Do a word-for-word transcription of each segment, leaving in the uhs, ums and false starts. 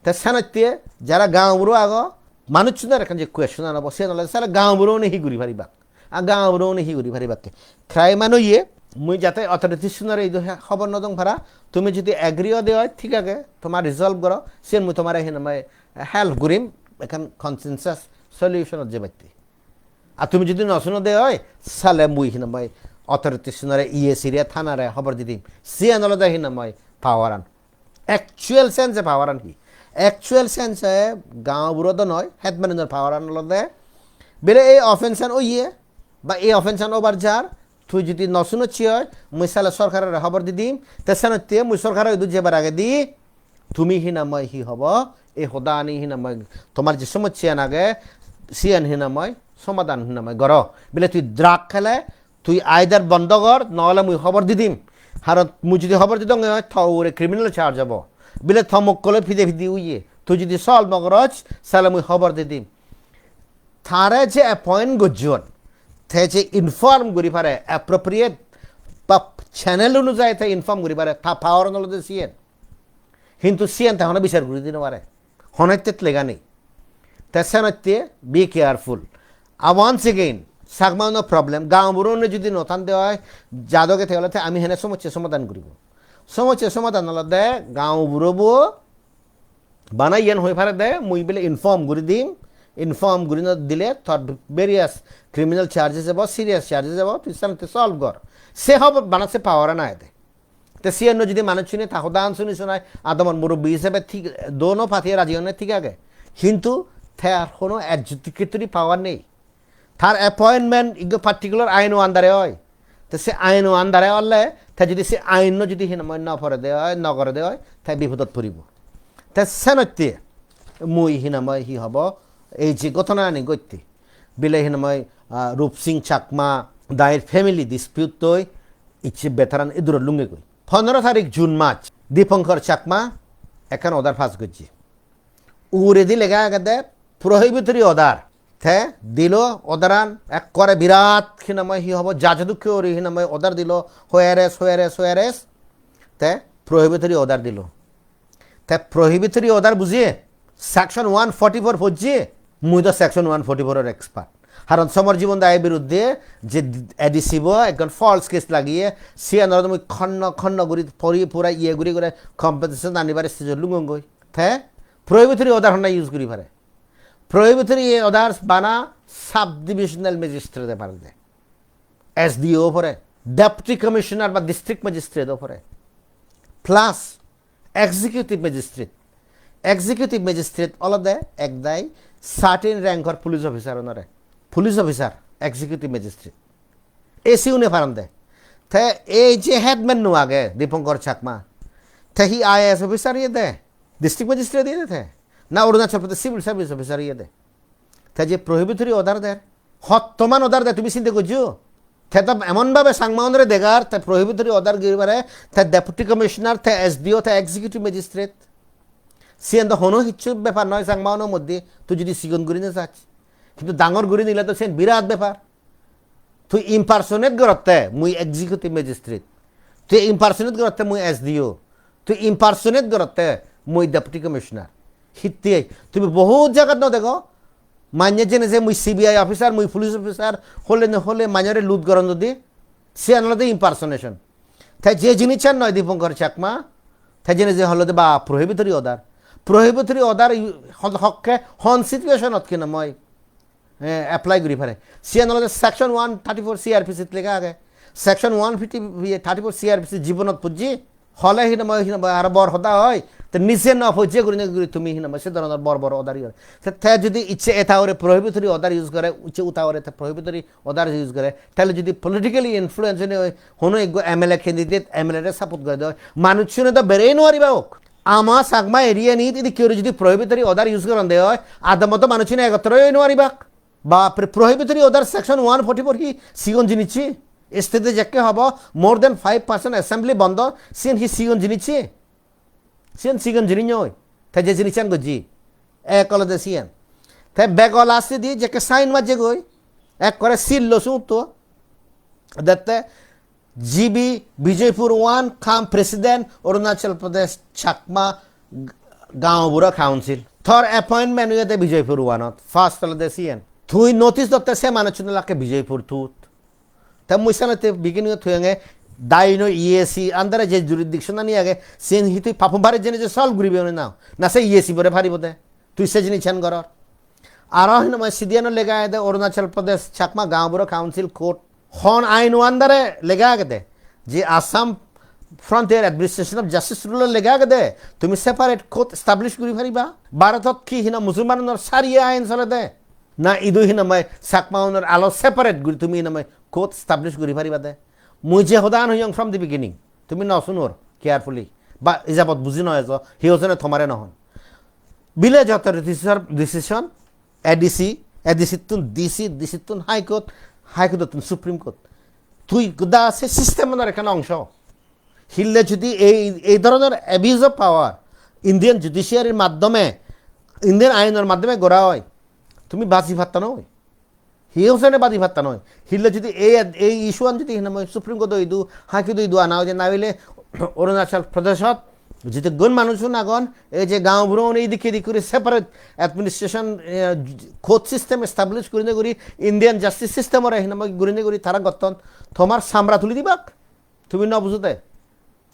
Te senotte jara gaonburo ago, manuchunor ekkan je question an obo, siyan olode sale gaonburo une hi guri paribak? A gaonburo une hi guri paribakke? Crime an oye, mui jate authorities unore idu he-, hobor no dong para, tumi jodi agree ode oi, thik age, tomar resolve goro, siyan mui tomare hinamai help gurim, ekkan consensus solution ot jebatte. Ar tumi jodi no sunode oi, sale mui hinamai authorities unore, E A C re, thanare hobor didim. Siyan olode hinamai power an. Actual sense e power an hi? Actual sense e gaonburo do noi, headman unor power an olode bele ei offense an oye, ba ei offense an obar jar, tui jodi no sunocchi oi, mui sale sorkarore hobor didim, te senotte mui sorkaro idu jebar agedi tumi hinamai hi hobo, ei hodani hinamai tomar je somossyan age, siyan hinamai somadan hinamai goro. Bile tui drug khele, tui either bondo gor, nohole mui hobor didim. Haron mui jodi hobor didonge oi, to ugure criminal charge obo. Bile to mokkole pide pide uye. Tui jodi solve no goroj, sale mui hobor didim. Tare je appoint gojjon, te je inform guri pare, appropriate ba channel onujayi te inform guri pare, ta power olode siyen. Hintu siyen te hono bichar guri di no pare. Hono ettet lega nei. Te senotte be careful. Ar once again, Chakma uno problem, gaonburo une jodi no than de oi, jadoge te ole te ami hene somossya somadan guribo. Somossya somadan olode gaonburo bo bana iyen hoi pare de, mui bile inform guri dim, inform guri no dile tor various criminal charges ebo, serious charges ebo, tui senotte solve gor. Se hobor bana se power an age de. Te siyan no jodi manuchune ta hodan suni sunai, adamor murubbi hisebe thik, dono party raji onne thik age. Hintu te ar hono adjudicatory power nei. Tar appointment ikko particular aino under e oi. Te se aino under e ole, te jodi se ain no jodi hinamai no pore de oi, no gore de oi, te bipodot poribo. Te senotte mui hinamai hi hobo, ei je ghotona ani gotte. Bile hinamai, ah, Rup Singh Chakma, dair family dispute toi, icche veteran iduro lunge goi. Pondro tarik June mas, Dipankar Chakma ekkan order pass gojje. Uguredi lega agede prohibitory order. Te dilo order an ekkore birat hinamai hi hobo, jaje dukke guri hinamai order dilo, hoi arrest, hoi arrest, hoi arrest. Te prohibitory order dilo. Te prohibitory order bujhiye, section one forty-four pojje, mui do section one forty-four or expert. Haron Somar Jibon Dayar biruddhe je A D C bo ekkan false case lagiye, siyan aro mui khonno khonno guri pori pura iye guri guri compensation anibar stage lungongoi. Te prohibitory order honna use guri pare. Prohibitory orders bana sub-divisional magistrate e pare de. S D O pore, deputy commissioner ba district magistrate o pore. Plus executive magistrate. Executive magistrate olode ekdagi certain rank or police officer onore. Police officer, executive magistrate. A C une paron de. Te ei je headman nu age, Dipankar Chakma. Te hi I A S officer iye de? District magistrate iye de te? Na Arunachal Pradesh civil service officer iye de? Te je prohibitory order der, hottoman order der, tumi sinte gojjo? Te to emon bhabe Changma unore degar, te prohibitory order guri pare, te deputy commissioner, te S D O, te executive magistrate. Siyen do hono hissu bepar noi Changma unor moddhe, tui jodi sigon guri no sach. Hintu dangor guri nile to siyen birat bepar. Tui impersonate gorotte mui executive magistrate. Tui impersonate gorotte mui S D O. Tui impersonate gorotte mui deputy commissioner. Hittey, tumi bohut jagat no dego. Manye jene je mui C B I officer, mui police officer, hole no hole manyore loot goron jodi, siyan olode impersonation. Te je jinissan noi Dipankar Chakma, te jene je olode ba prohibitory order. Prohibitory order i-, hon-, hokke hon situation ot hinamai, eh, apply guri pare. Siyan olode section one thirty-four C R P C t lega age. Section one fifty, thirty-four C R P C jibonot pojje, hole hinamai, hinamai aro bor hoda oi, te nije no pojje guri, guri tumi hinamai se dhoronor bor bor order iye. Te, te jodi icche eta ore prohibitory order use gore, icche uta ore te prohibitory order use gore, tale jodi politically influence oi, hono ekko M L A candidate, M L A re support gore de oi, manuchune do berei no pariba ok. Ama Chakma area nit idikke guri jodi prohibitory order use goron de oi, adamot do manuchune egottor oi no paribak. Bapre, prohibitory order section one forty-four hi sigon jinissi? State-e jekke hobo more than five percent assembly bondo, siyen hi sigon jinissi? Siyen sigon jinis noi. Te je jinissan gojji, ek olode siyen. Te bego lastedi jekke sign majjegoi, ekkore seal lo sutto. Dette G B Bijoypur one cum President Arunachal Pradesh Chakma Gaonbura Council. Tor appointment oyede Bijoypur one-ot. First olode siyen. Tui notice dotte se manuchchun lakke Bijoypur two-t. Te mui senotte beginning-ot hoyonge, daino E A C under-e je jurisdiction ani age, siyen hi tui Papum Pare jene je solve guribe oni na? Na se E A C bore paribo de? Tui se jinissan goror. Aro hinamai sidiyanot lega agede Arunachal Pradesh Chakma Gaonbura Council Court. Hon aino under-e lega agede? Je Assam Frontier Administration of Justice rule-ot lega agede tumi separate court establish guri pariba? Bharotot hi hina Musulmanunor Sharia ain solede? Na idu hinamai Chakmaunor alo separate guri tumi hinamai court establish guri pariba de? Mui je hodan hoyong from the beginning, tumi no sunor carefully. Ba ijabot buji no ejo, hi hojone tomare no hon. Village authorities-or decision, A D C, A D C-ttun D C, D C-ttun High Court, High Court-ottun Supreme Court. Tui goda se system-or ekkan ongso. Hille judi ei, ei dhoronor abuse of power Indian judiciary-r maddhome, Indian ainor maddhome gora oi, tumi baji patta noi. Hi hojone baji patta noi. Hille judi ei, ei issue-an judi hinamai Supreme Court-o idu, High Court-o idu ana oide, na hile Arunachal Pradeshot jidukgun manuchun agon, ei je gaonburaun ei dikke dik guri separate administration, eh, court system establish gurine guri Indian justice system-ore hinamai gurine guri tara gotton, tomar samra tuli dibak. Tumi no bujo de.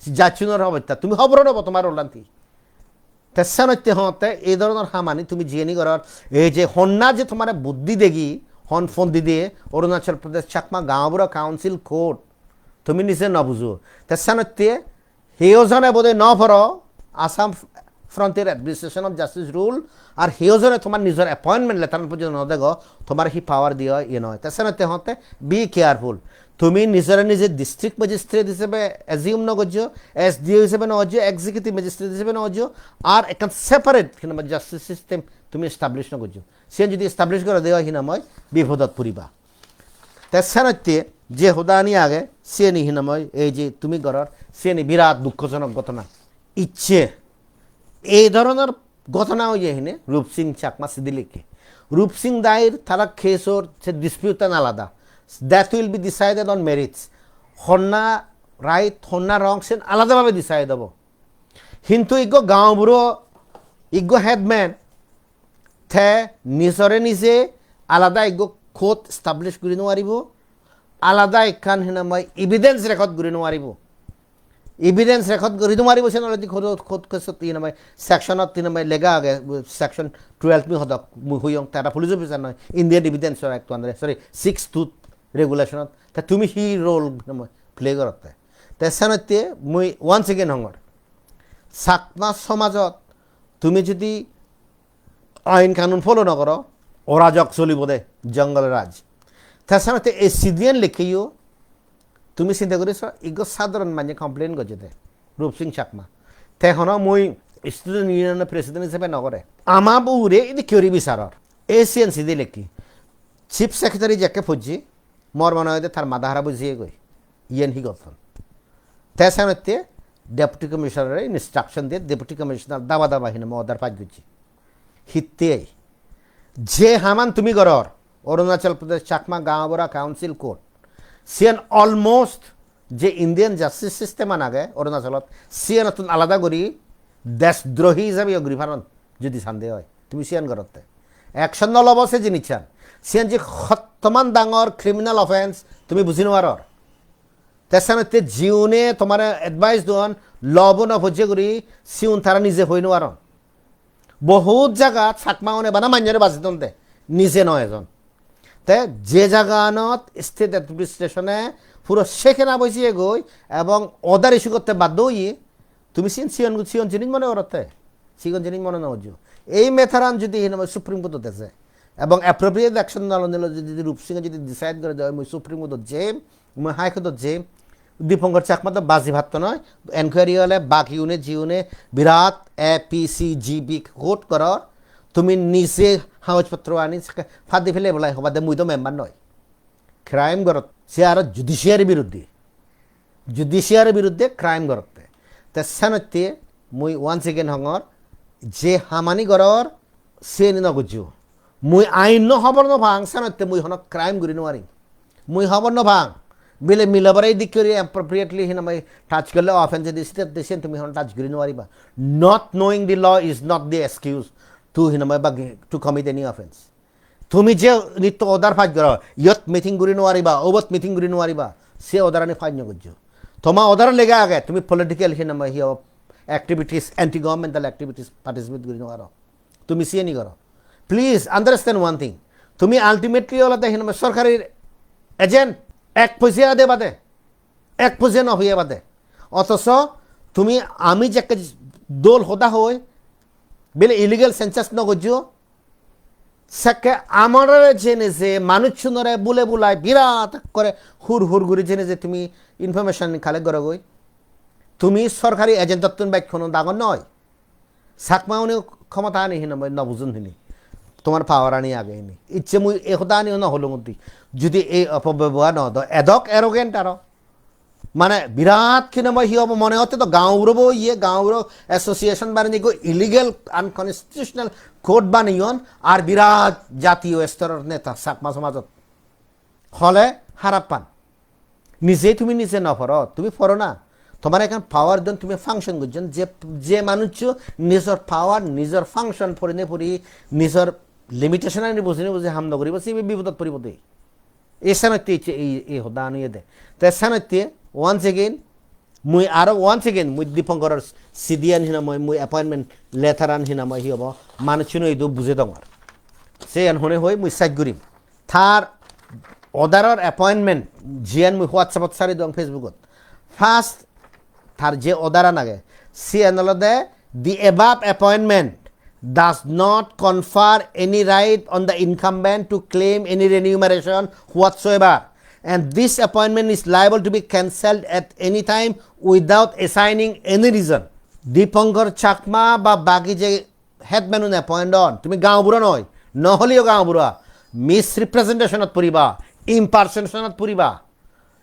Judge-unor obosta. Tumi hobor no po tomar olanti. Te senotte hongotte ei dhoronor hamani tumi jiyeni goror, ei je honna je tomare buddhi degi, hon pondite Arunachal Pradesh Chakma Gaonbura Council Court, tumi nije no bujo. Te senotte hiyo jone bodoi no poro Assam Frontier Administration of Justice rule, ar hiyo jone tomar nijor appointment letter pojjonto no dego, tomar hi power diye iye noi. Te senotte hongotte be careful. Tumi nijore nije district magistrate hisebe assume no gojjo, S D O hisebe no gojjo, executive magistrate hisebe no gojjo, ar ekkan separate hinamai justice system tumi establish no gojjo. Siyen jodi establish gore de oi hinamai bipodot puriba. Te senotte je hodani age, siyeni hinamai ei je tumi goror, siyeni birat dukkojonok ghotona. Icche ei dhoronor ghotona oye hine Rup Singh Chakma sidi likke. Rup Singh dair tara case-or se dispute-an alada. That will be decided on merits. Honna right, honna wrong, sen alada bhabe decide obo. Hintu iggo gaonburo, iggo headman, te nijore nije alada iggo court establish guri no paribo, alada ekkan hinamai evidence record guri no paribo. Evidence record guri no paribo, sen already court, court case-ot hinamai section-ot hinamai lega age, section twelve mi hodok mui hoyong, tara police officer noi, Indian Evidence Act one, sorry, six two regulation-ot. Ta tumi hi role hinamai play gorotte? Te senotte mui once again hongor, Chakma somajot tumi jodi ain kanun follow no goro, orajok solibo de, jongol raj. Te senotte ei sidiyan likkeyo, tumi sinta guri so, iggo sadharon manye complain gojje de, Rup Singh Chakma. Te hono mui student union president hisebe no gore. Ama bure idi kyori bisaror. Ei siyan sidi likki. Chief Secretary jekke pojje, mor mone hoide tar mada harap oi jiyegoi. Iyen hi gotton? Te senotte Deputy Commissioner-e instruction diye, Deputy Commissioner daba daba hinamai order pass gojje. Hitte ei? Je haman tumi goror, Arunachal Pradesh Chakma Gaonbura Council Court, siyen almost je Indian justice system-an age Arunachalot, siyenottun alada guri deshdrohi hisabe guri paron, jodi sande oi. Tumi siyan gorotte. Action no lobo se jinissan. Siyan je hottoman dangor criminal offence, tumi buji no paror. Te senotte jiune tomare advice don, lobo no pojje guri, siun tara nije hoi no paron. Bohut jagat Chakma une bana manyore baji don de, nije no ejon. Te je jaganot state administration-e puro sekena boji egoi ebong order issue gotte baddo oye, tumi siyen, siyen, siyen jinis mone gorotte, sigon jinis mone no gojjo. Ei matter-an jodi hinamai Supreme Court-ot eje ebong appropriate action no lone, jodi Rup Singh-e jodi decide gore de mui Supreme Court-ot jem, mui High Court-ot jem, Dipankar Chakma do baji patto noi, enquiry ole baki une jiune birat A P C G B court goror, tumi nije hagoj potro ani padi pele bolai hoba de mui do member noi. Crime gorot, se aro judiciary biruddhe. Judiciary biruddhe crime gorotte. Te senotte mui once again hongor, je hamani goror, seni no gojjo. Mui ain no hobor no pang, senotte mui hono crime guri no parim. Mui hobor no pang. Bile milebore idik guri appropriately hinamai touch gorle offense edi, site de siyen tumi hon touch guri no pariba. Not knowing the law is not the excuse to hinamai bagi to commit any offense. Tumi je nitto order pass goro, iyot meeting guri no pariba, obot meeting guri no pariba, se order ani pass no gojjo. Toma order lega age, tumi political hinamai hi hobo activities, anti governmental activities participate guri no paro. Tumi siyeni goro. Please understand one thing. Tumi ultimately olode hinamai sorkari agent, ek poisa ade bade, ek poisa no hoye bade. Otoso tumi ami jekke dol hoda hoi, bile illegal census no gojjo, sekke amare jene je manuchunore bule bulai birat kore hur hur guri jene je tumi information collect gorogoi, tumi sorkari agentottun bej hono dangor noi. Chakma une khomota ani hinamai no bujun hini. Tomar power ani age hini. Icche mui e hoda ani no holung undi. Judi ei opobebohar no do, edok arrogant aro. Mane birat hinamai hi hobo mone hotte to gaonburo bo iye, gaonburo association baneye go illegal unconstitutional code baneyon ar birat jatiyo storor neta Chakma somajot. Hole harap pan. Nije tumi nije no poro, tumi poro na. Tomar ekkan power don, tumi function gojjon, je, je manuccho nijor power, nijor function pori ne pori, nijor limitation ani buji ne buji ham no guribo, sibe bipodot poribo de. Ei senotte icche ei, ei hodan oyede. Te senotte once again, mui aro once again, mui Dipankaror C D an hinamai, mui appointment letter an hinamai hi hobo, manucchuno idu buje dongor. Siyan hone hoi mui sej gurim. Tar order or appointment, jiyan mui WhatsApp ot sari dong, Facebook ot. First, tar je order an age, siyan olode, "The above appointment does not confer any right on the incumbent to claim any remuneration whatsoever, and this appointment is liable to be cancelled at any time without assigning any reason." Dipankar Chakma ba bagi je headman un appoint on, tumi gaonbura noi, no holeyo gaonbura, misrepresentation ot puriba, impersonation ot puriba.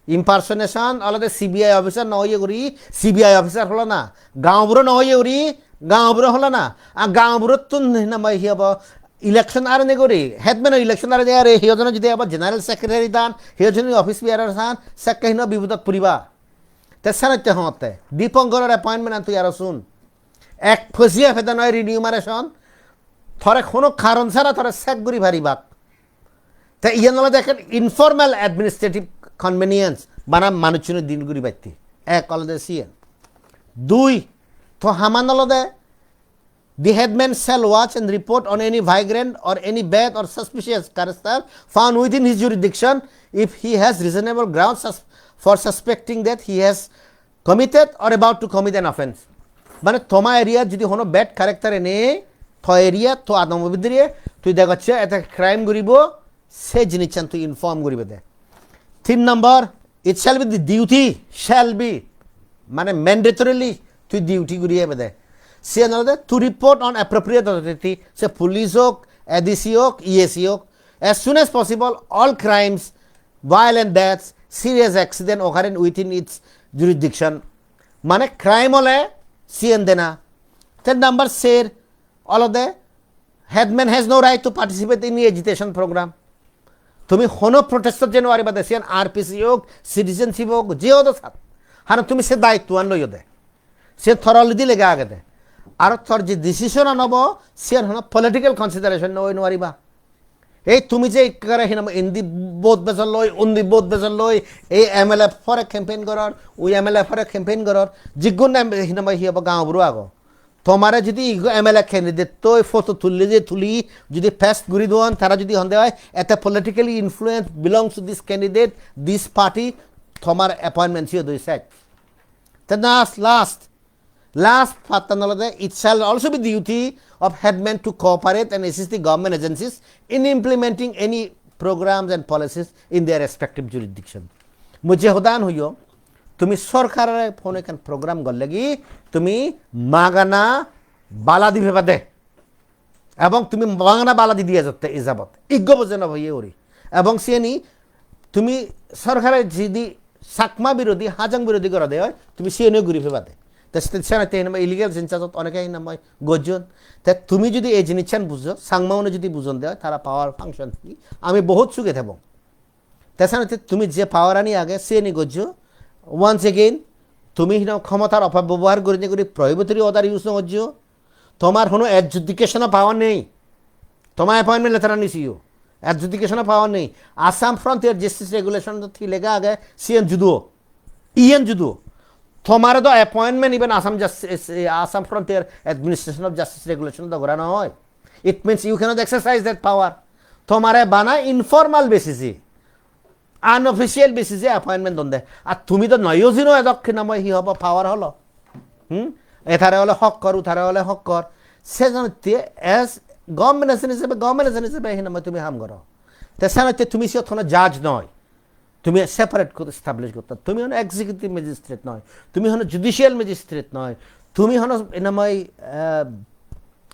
Impersonation olode C B I officer no oye guri, C B I officer holo na, gaonbura no oye guri, gaonbura holo na, a gaonburattun hinamai hi hobo, election arene guri, headman election arene are, hi hojono jodi abar general secretary dan, hi hojono office bearer san, sekke hino bipodot puriba. Te senotte hongotte, Dipankaror appointment an tui aro sun. Ek poisa pede noi remuneration, tore hono karon sara tore sack guri paribak. Te iyan olode ekkan informal administrative convenience, bana manuchchune deal guribatte. Ek olode siyan. Dui, to haman olode, "The headman shall watch and report on any vagrant or any bad or suspicious character found within his jurisdiction if he has reasonable grounds sus-, for suspecting that he has committed or about to commit an offence." Mane toma area jodi hono bad character ene, to area, to adamo bidire, tui degocche ete crime guribo, se jinissan tui inform guribe de. Tin number, "It shall be the duty, shall be," mane mandatorily tui duty guri ebe de. Siyan olode, "To report on appropriate authority," se police hok, A D C hok, E A C hok, "as soon as possible, all crimes, violent deaths, serious accident occurring within its jurisdiction." Mane crime ole siyan dena. Ten number ser olode, "Headman has no right to participate in any agitation program." Tumi hono protest ot jei no pariba de, siyan R P C hok, citizenship hok, je odo sat. Haron tumi se daitto an loyo de. Siyan thoroughly lega age de. Aro tor je decision an obo, siyan hono political consideration no oi no pariba. Ei tumi je ekkere hinamai indi vote bejor loi, undi vote bejor loi, ei M L A pore campaign goror, ui M L A pore campaign goror, jiggun em-, hinamai hi obo gaonbura ago. Tomare jodi igo M L A candidate toi photo tulli je tuli, jodi pass guri don, tara jodi honde oi, ete politically influence belongs to this candidate, this party, tomar appointment siyo doi sek. Te last, last, last part-an olode, "It shall also be duty of headman to cooperate and assist the government agencies in implementing any programs and policies in their respective jurisdiction." Mui je hodan hoyo, tumi sorkarore hono ekkan program gorle gi, tumi magana bala dibe bade. Ebong tumi magana bala di diye jotte e jabot. Iggo boje no hoye uri. Ebong siyeni tumi sorkare jidi Chakma birodhi, Hajong birodhi gorode oi, tumi siyeni guri pebade. Te se-, senotte hinamai illegal census-ot oneke hinamai gojjon. Te tumi judi ei jinissan bujo, Changma-une judi bujon de oi, tara power function hi, ami bohut suge thebong. Te senotte tumi je power ani age seni gojjo. Once again, tumi hino khomotar opobebohar gurinei guri prohibitory order use no gojjo. Tomar hono adjudication power nei. Tomar appointment letter ani siyo. Adjudication power nei. Assam Frontier Justice Regulation to thi lega age, siyen judo. Iyen judo. Tomare do appointment even Assam Justice, eh, Assam Frontier Administration of Justice Regulation do gora no hoy. It means you cannot exercise that power. Tomare bana informal basis e, unofficial basis e appointment donde. Ar tumi do noyo jino edok hinamoi hi hobo power holo. Hmm? Etare ole hokkor, utare ole hokkor. Sejanotte as government agent hisebe, government agent hisebe hinamoi tumi ham goro. Te senotte tumi siyot hono judge noi. Tumi separate kor-, establish gotto. Tumi hono executive magistrate noi. Tumi hono judicial magistrate noi. Tumi hono hinamoi, eh,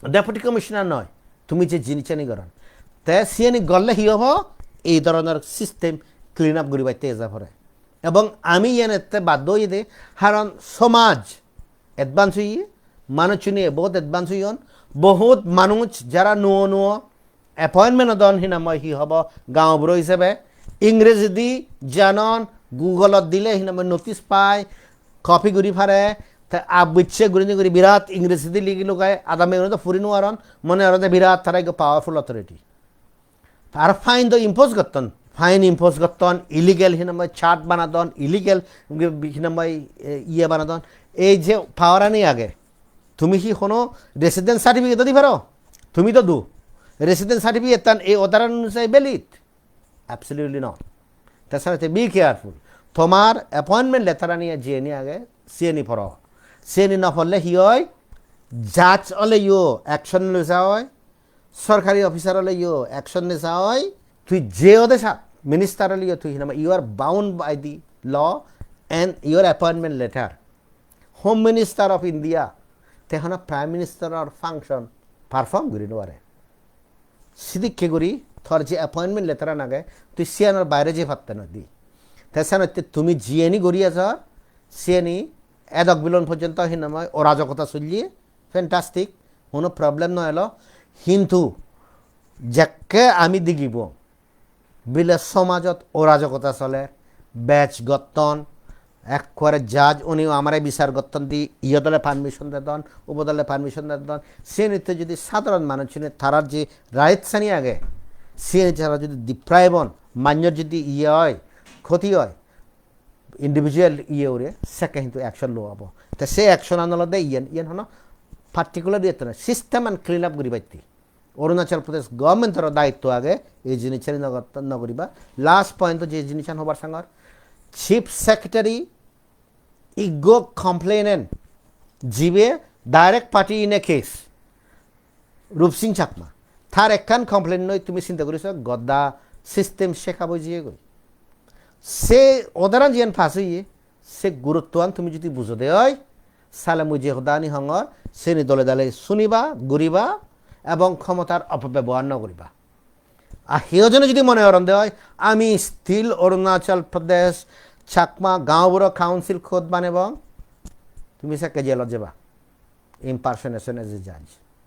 deputy commissioner noi. Tumi je jinisani goron. Te siyani golle hi hobo? Ei dhoronor system clean up guribatte eja pore. Ebong ami iyen ette baddo oyede, haron somaj advance oye, manuchchune bohut advance oyon, bohut manuj jara nuo nuo appointment odon hinamoi hi hobo gaonburo hisebe, Ingrejidi janon, Google-ot dile hinamoi notice pai, copy guri pare, te abucche gurinei guri birat Ingrejidi ligi lugai, adame guri to puri nuaron, mone orode birat tara ekko powerful authority. Aro fine do impose gotton. Fine impose gotton, illegal hinamoi chart banadon, illegal hinamoi, eh, iye banadon. Ei je power ani age, tumi hi hono residence certificate di paro? Tumi do do. Residence certificate tan ei order anusare valid? Absolutely not. Te senotte be careful. Tomar appointment letter ani jeni age, seni poro. Seni no porle hi oi? Judge oleyo action loja oi. Sorkari officer oleyo action neja oi, tui je ode sa, minister oleyo tui hinamoi, you are bound by the law and your appointment letter. Home Minister of India, te hono Prime Minister or function perform guri no pare. Sidikke guri tor je appointment letter an age, tui siyanor baire je patte no di. Te senotte tumi jiyeni guri ejo, siyeni edok bilon porjonto hinamoi orajokota solye, fantastic, hono problem no elo. Hintu jekke ami degibo bile somajot orajokota soler, bej gotton, ekkore judge uniyo amare bisar gotton di, iyot ole permission dedon, ubot ole permission dedon, siyenitte jodi sadharon manuchchune tarar je rights ani age, siyeni tara jodi deprive on, manyor jodi iye oi, khoti oi, individual iye ure, sekke hintu action lo obo. Te se action an olode iyen, iyen hono particular iye to noi, system an clean up guribatte. Arunachal Pradesh government oro daitto age, ei jinisani no gor-, no guriba. Last point je jinisan hobar sangor, Chief Secretary ekko complainant, jibe direct party in a case, Rup Singh Chakma. Tar ekkan complaint noi, tumi sinta guri so, goda system shake up oi jiyegoi. Se order an jiyan pass oye, se guruttoan tumi jodi bujode oi, sale mui je hodani hongor, seni dole dale suniba, guriba, ebong khomotar opobebohar no guriba. Ar hiyo jone jodi mone goronde oi, ami still Arunachal Pradesh Chakma Gaonbura Council Code banebong, tumi sekke jailot jeba. Impersonation as a judge.